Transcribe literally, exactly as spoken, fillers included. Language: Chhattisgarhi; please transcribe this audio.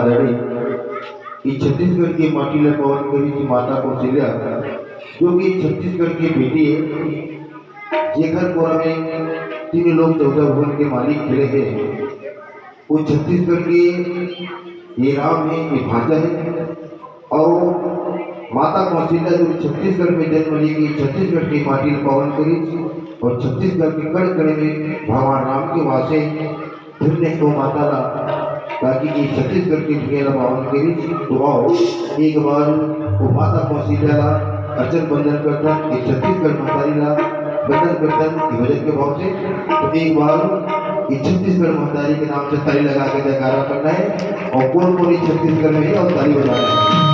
आदरणीय, कि छत्तीसगढ़ के माटी ला पावन करिस माता कौशल्या, जो कि छत्तीसगढ़ के बेटी हे, जेकर कोरा में तीन लोक चौदह भुवन के मालिक खड़े हे। वो छत्तीसगढ़ के ये राम हे, ये भांचा हे। अउ माता कौशल्या जो छत्तीसगढ़ में जन्म लेके छत्तीसगढ़ के माटी ला पावन करिस अउ छत्तीसगढ़ के कण कण में भगवान राम के वास हे। धन्य हे वो माता ला, ताकि ये छत्तीसगढ़ के भुइयां ला पावन करिस। तो आओ, एक बार वो माता कौशल्या ला अर्चन बंदन करथन, ये छत्तीसगढ़ महतारी ला बंदन करथन, ये भजन के भाव से। तो एक बार ये छत्तीसगढ़ महतारी के नाम से ताली लगा के जयकारा करना हे। अउ कोन कोन ये छत्तीसगढ़ में हे, अउ ताली बजाना हे।